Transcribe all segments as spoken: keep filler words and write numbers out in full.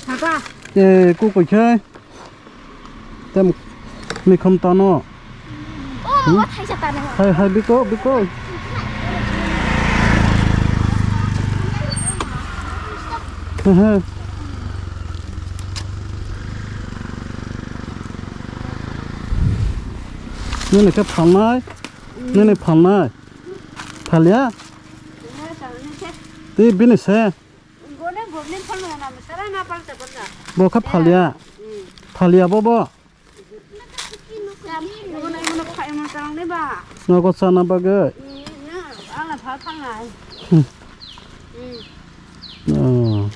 Saka. Eh, kukui khe. Tem mikham tano. Oh, hmm? Hai, hai, biko, biko. He, he. Nini khe phalnai? Nini phalnai? Phalya? Tei bini se? Bo khe phalya? Phalya bo bo? Nogo chana bagwi? Hmm. Oh.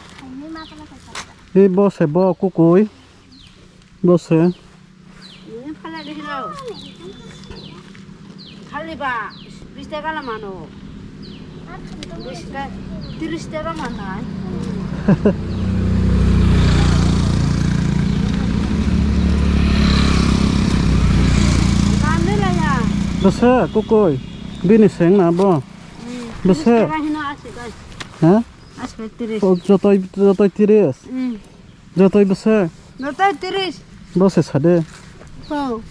Tei bo se bo kukui? Bo se. Nini phalai de hino. Khali ba bis taka la mano. Bis taka, tiris taka manai. Mane la ya. Bo se kukui. Bini seng na bo. Hmm, bo se. Tiris taka hino aswk, guys. Ha? Aswk tiris. O, jotoi, jotoi tiris. Hmm. Jotoi bwswk? Jotoi tiris. Bo se sade. Oh.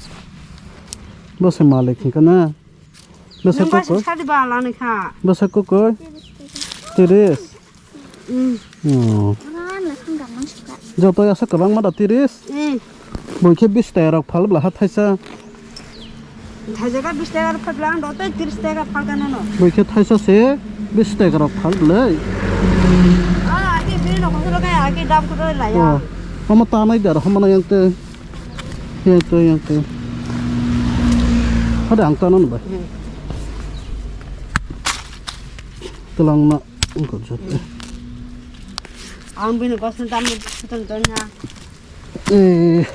Bo se malik hwnkha na? Bo se kukui? Nwng bai se sadi ba lani kha. Bo se kukui? Tiris. Mm. Oh. Jotoi aswk kwbangma da tiris? Mm. Bo khe bis taka rok phal bwla ha thaisa. Thaijak bis taka rok phal bwla ang do tei tiris taka phal kha nono. Bo khe thaisa se bis taka rok phal bwlai. Ah, ake bini nokosoro kaya, ake dam kudo laya. Oh, omo tanai dar, omo na yang te. Yang te, yang te. Hade ang tano bai. Hmm. Twlang na, engko jote. Ang bini kosong dam kudo donya. Eh.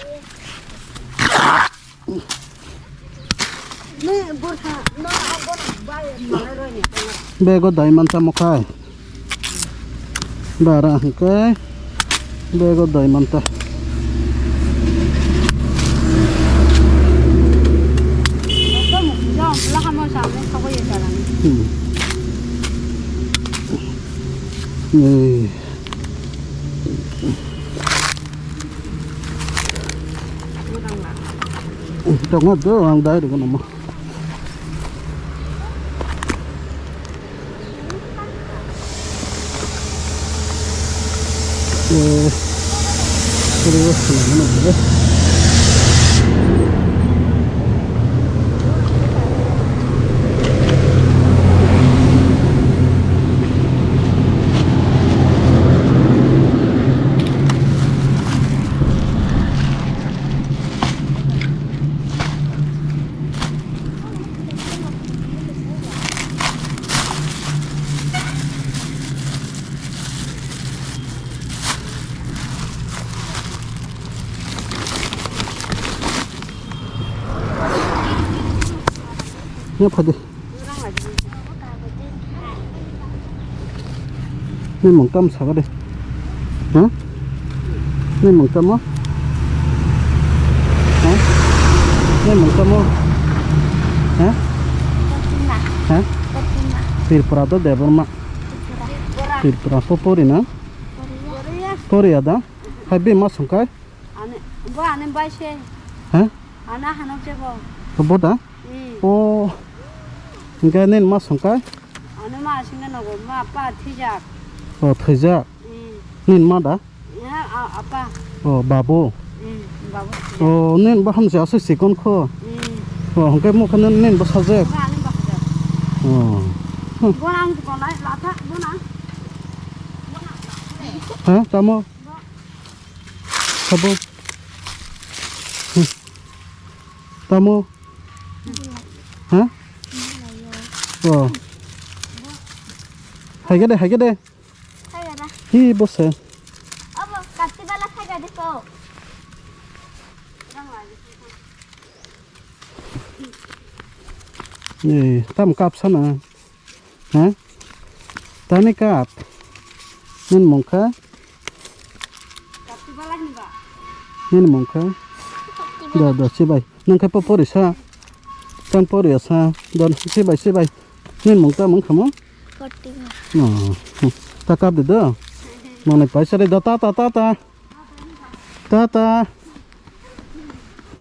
Bego daiman tamo khai. Bara hwnkhe bego daiman ta. Hmm. Ei. Tongo do ang dai rwgwno mo. Eh, Ya, phadi. Nini mung tamo saka de? Ha? Nini mung tamo? Ha? Nini mung tamo? Ha? Kotima. Ha? Kotima. Tripura to Debbarma. Tripura. Tripura. Po pori na? Pori ya. Pori ya da? Hai bini ma songkai? Ani, bo ani bai se. Ha? Ana hanok je bo. Bo da? Hmm. Oh. Hingke nini ma songkai? Ano ma singna nogo, ma pa thwijak. Oh, thwijak. Hmm. Nini ma da? Ya, a-, apa. Oh, babu. Hmm, babu. Oh, nini ba hamsi aswk sikon kho. Hmm. Oh, hingke mo khana nini ba sajak. Ba ani ba sajak. Oh. Bona ang konai latha, bona. Ha, tamo? Sabo. Hmm. Tamo. Ha? Oh. Haigede, haigede. Hi, bo se. Abo, kati bala haigede ko. Eh, tam kap sana. Ha? Tani kap. Nini mung kha? Nini mung kha? Da, da, sibai. Nang khe po pori sa. Tang pori sa. Da, sibai, sibai. Nini mung ta mung khamo? Kotiga. Oh. Ta kap de do. Mane paisa de da ta, ta, ta, ta. Tata.